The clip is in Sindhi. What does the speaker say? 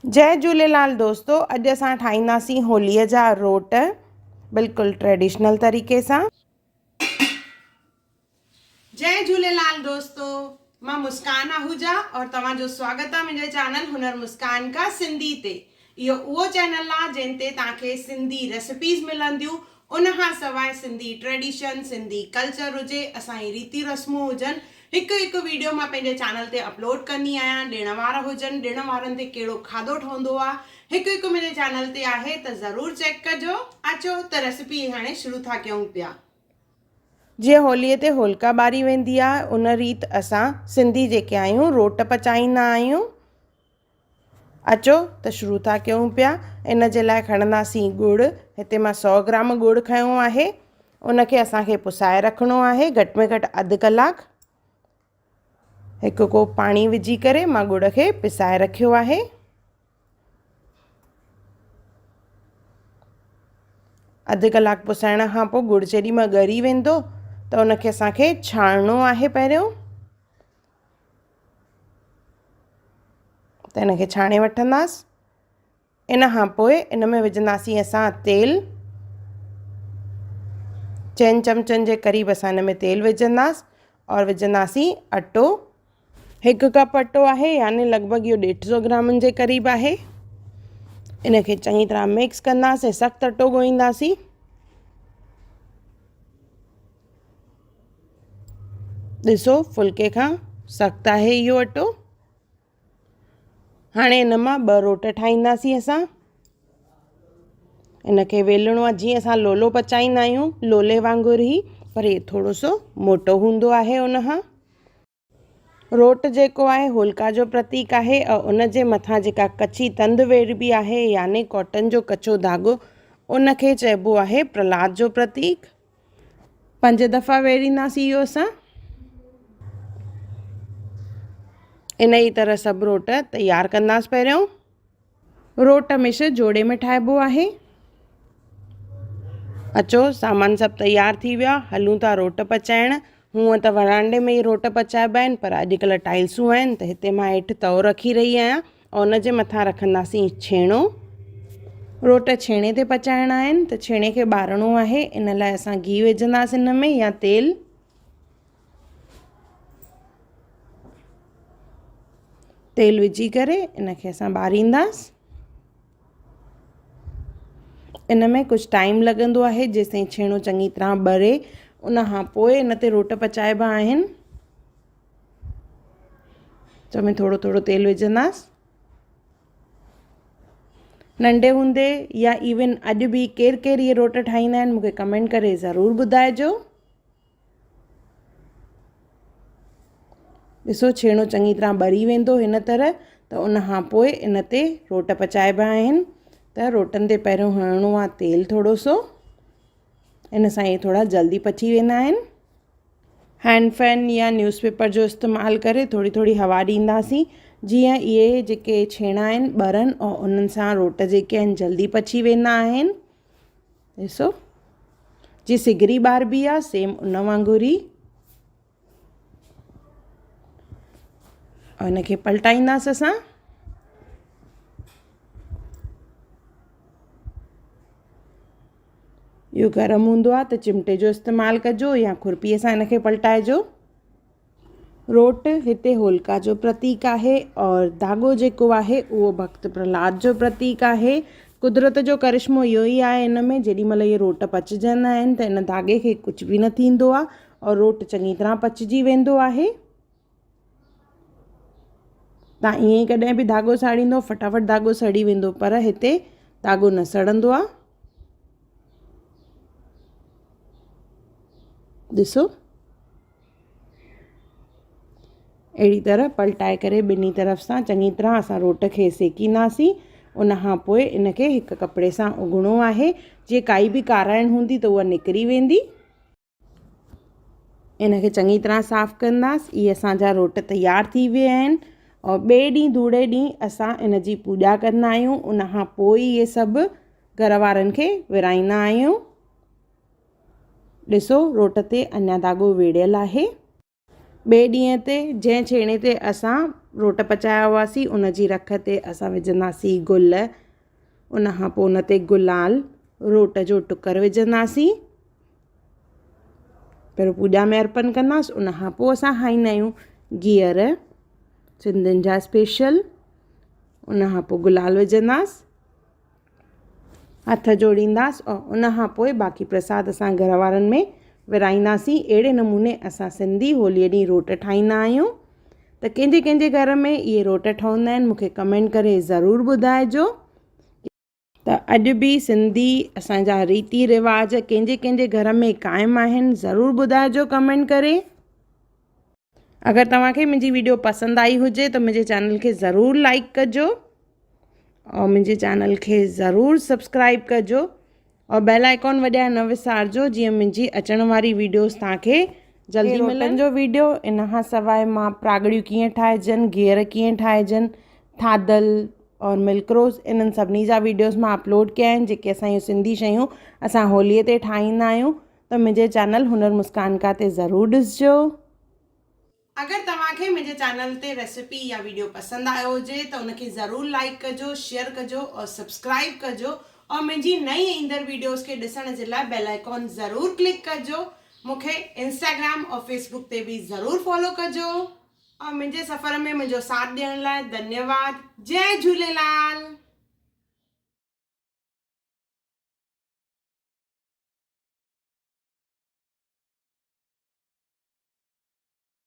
جئي جهوليلال دوستو اڄ اسان ٺاهينداسين هوليء جا روٽ بلڪل ٽريڊيشنل طريقي سان. جئي جهوليلال دوستو مان مسڪان آهوجا اور توهان جو سواگت آ منهنجي چينل هنر مسڪان کا سنڌي تي اهو اهو چينل آ جنهن تي توهان کي سنڌي ريسيپيز ملنديون ان کان سواء سنڌي ٽريڊيشن، سنڌي ڪلچر هجي، اسان جي ريتي رسمون هجن، هڪ هڪ ويڊيو مان پنهنجي چينل تي اپلوڊ ڪندي آهيان، ڏڻ وار هجن، ڏڻ وارن تي ڪهڙو کاڌو ٺهندو آ، هڪ هڪ منهنجي چينل تي آهي ته ضرور چيڪ ڪجو. اچو ته ريسيپي هاڻي شروع ٿا ڪيون پيا. جيئن هوليء تي هولڪا ٻاري ويندي آ، ان ريت اسان سنڌي جيڪي آهيون روٽ پچائيندا آهيون. اچو ته شروع ٿا ڪيون پيا. ان جي لاء کڻنداسين ڳڙ. هتي مان سئو گرام ڳڙ کنيو آهي. ان کي اسان کي پسائي رکڻو آهي گهٽ ۾ گهٽ اڌ ڪلاڪ. هڪ ڪوپ پاڻي وجهي ڪري مان ڳڙ کي پسائي رکيو آهي. اڌ ڪلاڪ پسائڻ کان پوء ڳڙ جيڏي مهل ڳري ويندو ته ان کي اسان کي ڇاڻڻو آهي پهريون. ته ان کي ڇاڻي وٺنداس ان کان پوء ان ۾ وجهنداسين اسان تيل چئن چمچن جي قريب اسان ان ۾ تيل وجهنداس اور وجهنداسين اٽو هڪ ڪپ اٽو آهي يعني لڳ ڀڳ اهو ڏيڍ سو گرامن جي قريب آهي ان کي چڱي طرح مڪس ڪنداسين سخت اٽو ڳوهينداسين ڏسو ڦلڪي کان سخت آهي اهو اٽو. هاڻي ان مان ٻه روٽ ٺاهينداسين اسان. ان کي ويلڻو آهي جيئن اسان لولو پچائيندا آهيون لولي وانگر ئي پر هي ٿورو سو موٽو هوندو آهي ان کان. روٽ جيڪو آهي هولڪا جو پرتيڪ آهي ۽ ان جي مٿان جيڪا ڪچي تند ويڙهبي آهي يعني ڪاٽن جو ڪچو ڌاڳو ان کي چئبو آهي پرهلاد جو پرتيڪ. پنج دفعا ويڙهينداسين اهو اسان. ان ئي طرح سڀ روٽ تيار ڪنداس پهريون. روٽ هميشه جوڙي ۾ ٺاهبو آهي. اچو سامان سڀ تيار ٿي ويو آهي هلون ٿا روٽ پچائڻ. هونء ته ورانڊي ۾ ئي روٽ پچائبا آهن پر اڄڪلهه ٽائلسون آهن ته هتي مان هيٺ تئو رکي رهي آهيان ۽ ان جي مٿان رکنداسين ڇيڻو. روٽ ڇيڻي تي پچائڻا آهن ته ڇيڻي کي ٻارڻو آهي ان لاء اسان گيهه وجهنداسين ان ۾ يا تيل. تيل وجهي ڪري ان کي اسان ٻارينداس ان ۾ ڪجهه ٽائيم لڳندو آهي جيستائين ڇيڻو چڱي طرح ٻري ان کان پوء ان تي روٽ پچائبا آهن ته ۾ ٿورو ٿورو تيل وجهنداس ننڍي هوندي يا ايون اڄ به ڪير ڪير اهي روٽ ٺاهيندا آهن مونکي ڪمينٽ ڪري ضرور ٻڌائجو ڏسو ڇيڻو چڱي طرح ٻري ويندو هن طرح ته ان کان پوء ان تي روٽ پچائبا آهن ته روٽن تي پهريون هڻڻو آهي تيل ٿورو سو ان سان اهي ٿورا جلدي پچي ويندا آهن هينڊ فين يا نيوز پيپر جو استعمال ڪري ٿوري ٿوري هوا ڏينداسين جيئن اهي جيڪي ڇيڻا آهن ٻرن ۽ انهن سان روٽ جيڪي آهن جلدي پچي ويندا آهن ڏسو جي سگري ٻاربي آ سيم ان وانگر ئي ان کي پلٽائينداس اسان اهو گرم هوندو آ ته چمٽي جو استعمال ڪجو يا کرپي سان ان کي پلٽائجو روٽ هتي هولڪا جو پرتيڪ آهي اور ڌاڳو جيڪو آهي اهو ڀڳت پرهلاد جو پرتيڪ آهي. قدرت جو ڪرشمو اهو ئي آهي ان ۾ جيڏي مهل اهي روٽ پچجندا آهن ته ان ڌاڳي کي ڪجهه به نه ٿيندو آهي اور روٽ چڱي طرح پچجي ويندو آهي. تان ائين ئي ڪڏهن به ڌاڳو ساڙيندو فٽافٽ ڌاڳو سڙي ويندو پر هتي ڌاڳو نه سڙندو آهي. ڏسو. اهڙي طرح پلٽائي ڪري ٻنهي طرف سان چڱي طرح اسان روٽ کي سيڪينداسين ان کان پوء ان کي هڪ ڪپڙي سان اگهڻو آهي جي ڪائي به ڪارائڻ هوندي ته اها نڪري ويندي ان کي چڱي طرح صاف ڪنداس اهي اسان جا روٽ تيار ٿي ويا آهن اور ٻئي ڏينهن ڌوڙي ڏينهن اسان ان جي پوڄا ڪندا آهيون ان کان پوء اهي سڀ گهر وارن کي ورهائيندا آهيون ڏسو روٽ تي اڃا ڌاڳو ويڙهيل آهي. ٻئي ڏينهن تي جنهن ڇيڻي تي اسان روٽ پچايا هئاسين ان جي رک تي اسان وجهنداسين گل ان کان پوء ان تي گلال روٽ جو ٽڪر وجهنداسين پهريون پوڄا ۾ ارپن ڪنداسين ان کان پوء اسان کائيندا آهيون گيهر سنڌين جا اسپيشل ان کان پوء گلال وجهنداسين هٿ جوڙينداسين ۽ ان کان پوء باقي پرساد اسان گهر وارن ۾ ورهائينداسين اهڙي نموني اسان سنڌي هوليء ڏينهن روٽ ٺاهيندا آهيون ته ڪنهن جي ڪنهن جي گهر ۾ اهي روٽ ٺهندا آهن مون کي ڪمينٽ ڪري ضرور ٻڌائجو ته اڄ به سنڌي اسان جا ريتي رواج ڪنهن جي ڪنهن جي گهر ۾ قائم آهن ضرور ٻڌائجو ڪمينٽ ڪري. اگر توهان کي منهنجي ويڊيو پسند آئي هجي ته منهنجي چينل کي ضرور لائڪ ڪجو اور منهنجي چينل کي ضرور سبسڪرائب ڪجو اور بيل آئيڪان وڄائڻ نه وسارجو جيئن منهنجي اچڻ واري ويڊيوز توهان کي جلدي ملن جو ويڊيو ان کان سواء مان پراڳڙيون ڪيئن ٺاهجن گيهر ڪيئن ٺاهجن ٿاڌل اور ملڪ روز انهن سڀني جا ويڊيوز مان اپلوڊ ڪيا آهن جيڪي اسان جون سنڌي شيون اسان هولي تي ٺاهيندا آهيون ته منهنجي چينل هنر مسڪان ڪا تي ضرور ڏسجو. اگر توهان کي منهنجي چينل تي ريسيپي يا ويڊيو پسند آيو هجي ته ان کي ضرور لائيڪ ڪجو شيئر ڪجو اور سبسڪرائيب ڪجو اور منهنجي نئين ايندڙ ويڊيوز کي ڏسڻ جي لاء بيل آئيڪان ضرور ڪلڪ ڪجو مون کي انسٽاگرام اور فيسبوڪ تي به ضرور فالو ڪجو اور منهنجي سفر ۾ منهنجو ساٿ ڏيڻ لاء ڌنيواد جئي جهوليلال.